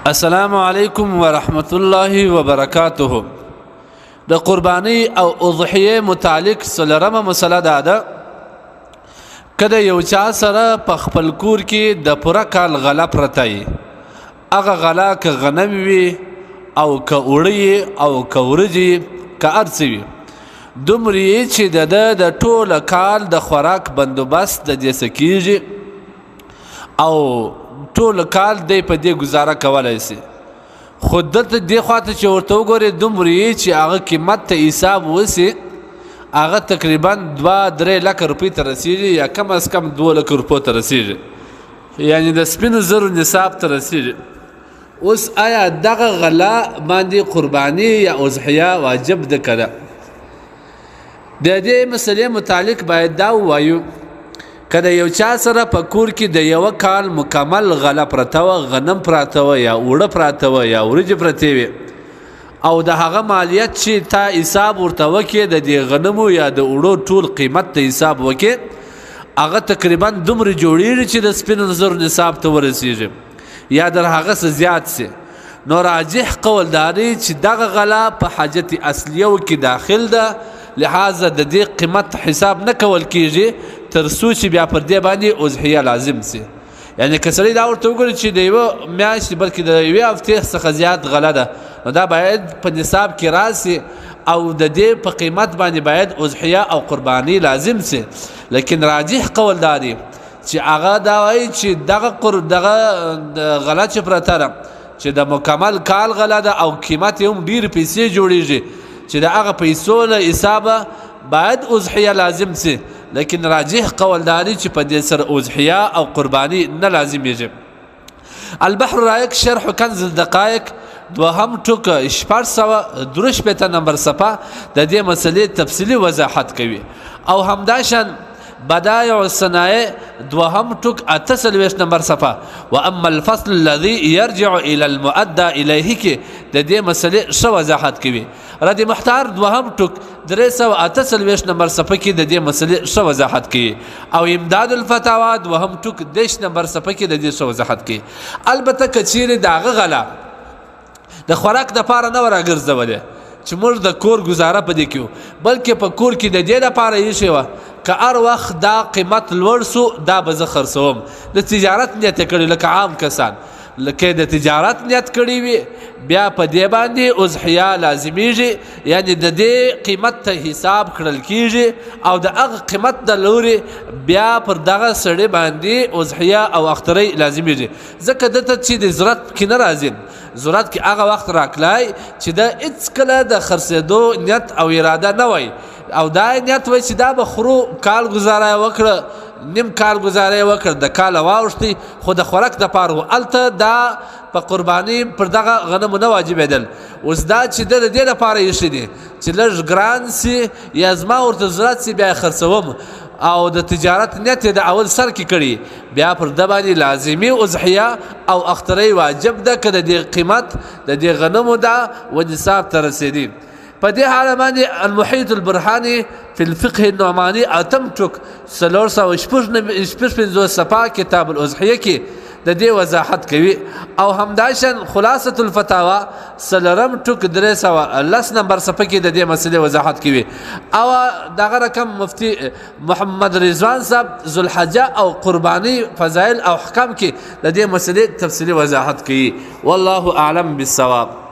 السلام علیکم ورحمت الله وبرکاته. د قرباني او اضحیه متعلق څلورمه مسله دا ده، کله یو چا سره په خپل کور کې د پوره کال غله پرته وي، هغه غله که غنم وي او که اوړه او که وریجې که هر څه وي، دومره یې چې د ده د ټوله کال د خوراک بندوبست د دې څه کېږي او ټول کال دی په دې ګزاره کولی سي. خو دلته دې خواته چې ورته وګورې دومره یې چې هغه قیمت ته حساب وسي، هغه تقریبا 2-3 لکه روپۍ ته رسېږي یا کم از کم 2 لکه روپو ته رسېږي، یعنې د سپینو زرو نصاب ته رسېږي. اوس آیا دغه غله باندې قرباني یا اضحیه واجب ده که نه؟ د دې مسلې متعلق باید دا ووایو، که د یو چا سره په کور کې د یوه کال مکمل غله پرته وه، غنم پراته وه یا اوړه پراته وه یا وریجې پرتې وې، او د هغه مالیت چې تا حساب ورته وکې د دې غنمو یا د اوړو ټول قیمت ته حساب وکې، هغه تقریبا دومره جوړېږي چې د سپینو زرو نصاب ته ورسېږي یا در هغه څه زیات سي. نو راجح قول دا دی چې دغه غله په حاجت اصلیو کې داخل ده، لهذا د دې قیمت حساب نه کول کېږي تر څو چې بیا پر دې باندې اضحیه لازم سي. یعنې که سړی دا ورته وګوري چې د یوه میاشتې بلکې د یوې هفتې څخه زیات غله ده، نو دا باید په نصاب کې راسي او د دې په قیمت باندې باید اضحیه او قرباني لازم سي. لیکن راجح قول دا دی چې هغه دا وایي چې دغه غله چې پرته ده چې د مکمل کال غله ده او قیمت یې هم ډېرې پیسې جوړېږي، چې د هغه پیسو له حسابه باید اضحیه لازم سي. لیکن راجح قول دا دی چې په دې سره اضحیه او قرباني نه لازمېږي. البحر الرائق شرح کنز الدقائق دوهم ټوک 663 نمبر صفحه د دې مسلې تفصیلي وضاحت کوي. او همداشان بدائع الصنائع دوهم ټوک 48 نمبر صفحه واما الفصل الذي يرجع الى المؤدى اليه کې د دې مسلې ښه وضاحت کوي. رد محتار دوهم ټوک 348 نمبر صفحه کې د دې مسلې ښه وضاحت کوي. او امداد الفتاوا دوهم ټوک 10 نمبر صفحه کې د دې ښه وضاحت کوي. البته که چیرې د هغه غله د خوراک دپاره نه وه راګرځولې چې موږ د کور ګزاره په دې کې وو، بلکې په کور کې د دې لپاره ایښې وه که هر وخت دا قیمت لوړ سو دا به زه خرڅوم، د تجارت نیت یې کړی، لکه عام کسان لکه د تجارت نیت کړی وي، بیا په دې باندې اضحیه لازمیږي، یعنې د دې قیمت ته حساب کړل کیږي او د هغه قیمت د لوري بیا پر دغه سړي باندې اضحیه او اخترۍ لازمیږي. ځکه ده ته چې د ضرورت کې نه راځي، ضرورت کې هغه وخت راکلای چې ده هېڅکله د خرڅېدو نیت او اراده نه وای، او دا نیت وای چې دا به خورو کال ګزاره یې وکړه، نیم کال ګزاره یې وکړه، د کاله واوښتي، خو د خوراک دپاره و، هلته دا په قرباني پر دغه غنمو نه واجبېدل. اوس دا چې ده د دې لپاره ایښي دي چې لږ ګران سي یا زما ورته ضرورت سي بیا یې خرڅوم، او د تجارت نیت یې د اول سر کې کړي، بیا پر ده باندې لازمي اضحیه او اخترۍ واجب ده که د دې قیمت د دې غنمو ده و نصاب ته رسېدي. په دې حاله باندې المحیط البرهاني فی الفقه النعماني اتم ټوک 456 صفحه کتاب الاضحیه کې د دې وضاحت کوي. او همداشان خلاصة الفتاوا څلورم ټوک 310 نمبر صفحه کې د دې مسلې وضاحت کوي. او دغه رقم مفتي محمد رضوان صاحب ذوالحجه او قرباني فضایل او احکام کې د دې مسلې تفصیلي وضاحت کوي. والله اعلم بالصواب.